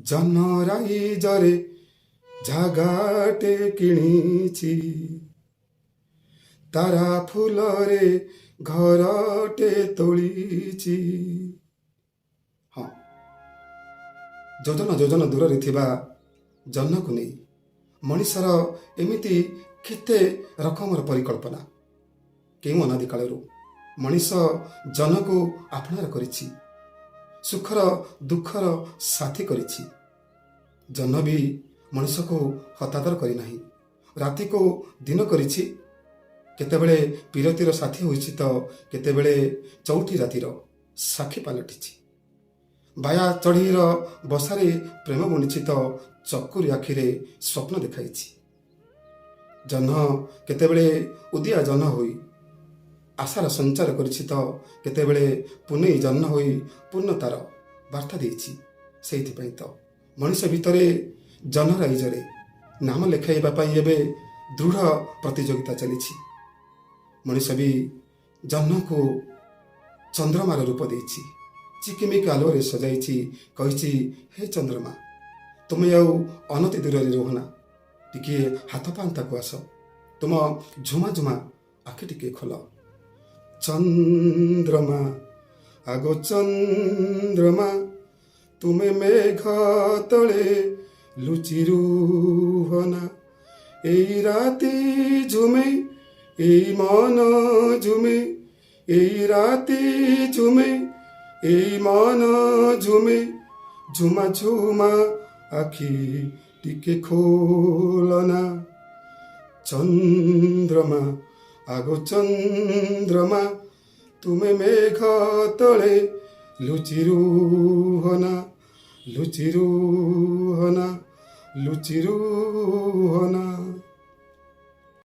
ଜହ୍ନ ରାଇଜରେ ଜାଗାଟେ କିଣିଛି, ତାରା ଫୁଲରେ ଘରଟେ ତୋଳିଛି। ହଁ, ଯୋଜନ ଯୋଜନ ଦୂରରେ ଥିବା ଜହ୍ନକୁ ନେଇ ମଣିଷର ଏମିତି କେତେ ରକମର ପରିକଳ୍ପନା। କେଉଁ ଅନାଦି କାଳରୁ ମଣିଷ ଜହ୍ନକୁ ଆପଣାର କରିଛି, ସୁଖର ଦୁଃଖର ସାଥୀ କରିଛି। ଜହ୍ନ ବି ମଣିଷକୁ ହତାଦର କରିନାହିଁ। ରାତିକୁ ଦିନ କରିଛି। କେତେବେଳେ ପୀରତିର ସାଥୀ ହୋଇଛି ତ କେତେବେଳେ ଚଉଠି ରାତିର ସାକ୍ଷୀ ପାଲଟିଛି। ବାୟା ଚଢ଼େଇର ବସାରେ ପ୍ରେମ ବୁଣିଛି ତ ଚକୁରି ଆଖିରେ ସ୍ୱପ୍ନ ଦେଖାଇଛି। ଜହ୍ନ କେତେବେଳେ ଉଦିଆ ଜହ୍ନ ହୋଇ ଆଶାର ସଞ୍ଚାର କରିଛି ତ କେତେବେଳେ ପୁନେଇ ଜହ୍ନ ହୋଇ ପୂର୍ଣ୍ଣତାର ବାର୍ତ୍ତା ଦେଇଛି। ସେଇଥିପାଇଁ ତ ମଣିଷ ଭିତରେ ଜହ୍ନ ରାଇଜରେ ନାମ ଲେଖାଇବା ପାଇଁ ଏବେ ଦୃଢ଼ ପ୍ରତିଯୋଗିତା ଚାଲିଛି। ମଣିଷ ବି ଜହ୍ନକୁ ଚନ୍ଦ୍ରମାର ରୂପ ଦେଇଛି, ଚିକିମିକି ଆଲୁଅରେ ସଜାଇଛି। କହିଛି, "ହେ ଚନ୍ଦ୍ରମା, ତୁମେ ଆଉ ଅନତି ଦୂରରେ ରୁହନା, ଟିକିଏ ହାତ ପାହାନ୍ତାକୁ ଆସ, ତୁମ ଝୁମା ଝୁମା ଆଖି ଟିକିଏ ଖୋଲ।" ଚନ୍ଦ୍ରମା ଆଗୋ ଚନ୍ଦ୍ରମା, ତୁମେ ମେଘ ତଳେ ଲୁଚି ରୁହନା। ଏଇ ରାତି ଝୁମେ, ଏଇ ମନ ଝୁମେ, ଏଇ ରାତି ଝୁମେ, ଏଇ ମନ ଝୁମେ, ଝୁମା ଝୁମା ଆଖି ଟିକେ ଖୋଲନା। ଚନ୍ଦ୍ରମା ଆଗୋ ଚନ୍ଦ୍ରମା, ତୁମେ ମେଘ ତଳେ ଲୁଚି ରୁହନା, ଲୁଚି ରୁହନା, ଲୁଚି ରୁହନା।